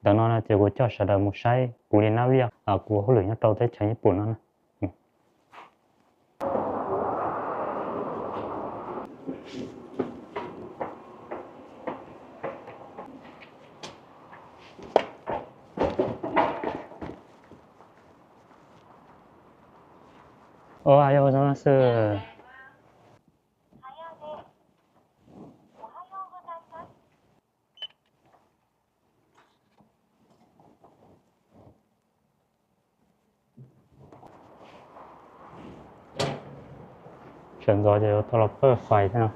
Ntawm no ces kuv coj sawv daws mus saib kuv li nab viaj, kuv hauj lwm nyob rau teb chaws Nyij Pooj no na. Ua, yog xwb. Sawv ntxov ces yuav tau los pawj fais thiab no.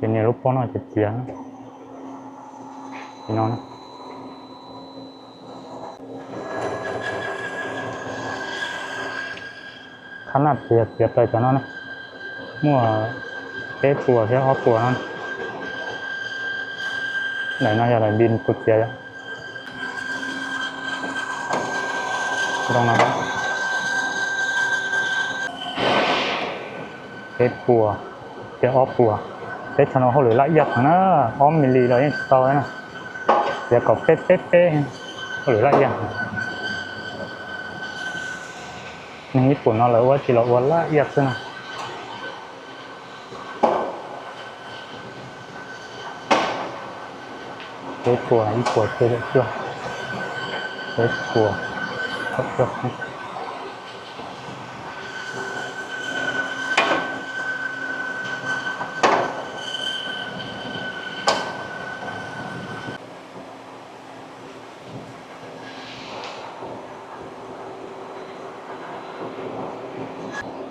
Ces nias lub pob no ces txiav li no. Qhab naj txiav, txiav plaws cov no na, muaj peb puas thiab ob puas no. Daim no yog daim npis kuv txiav yom. Zoo no, peb puas thiab ob puas. Teb chaws no hauj lwm laj iaj heev na, ob milis los yeej tsis tau na. Txiav kom peb peb peb, hauj lwm laj iaj. Neeg Nyij Pooj no lawv ua tsis los ua laj iaj xwb na. Peb puas, ib puas cuaj caum cuaj, peb puas, kaum cuaj.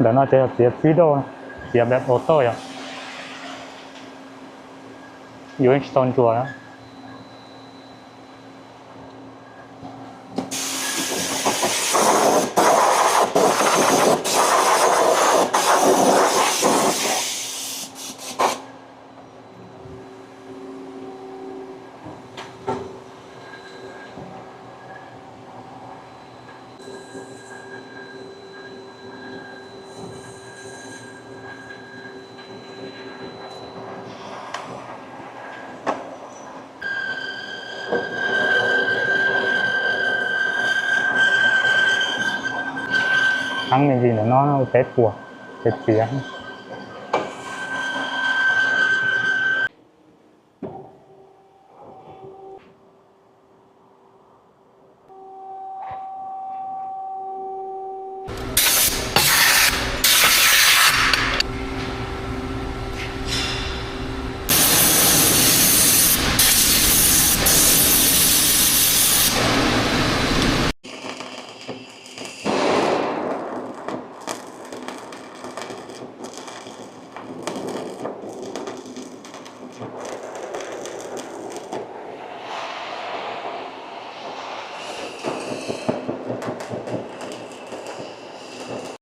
Ntawm no ces yog txiav txib dauj, txiav npam auto yom. Yuav tsis tau ntsuas. Heev me ntsis ntawm no ua peb puas, ces txiav.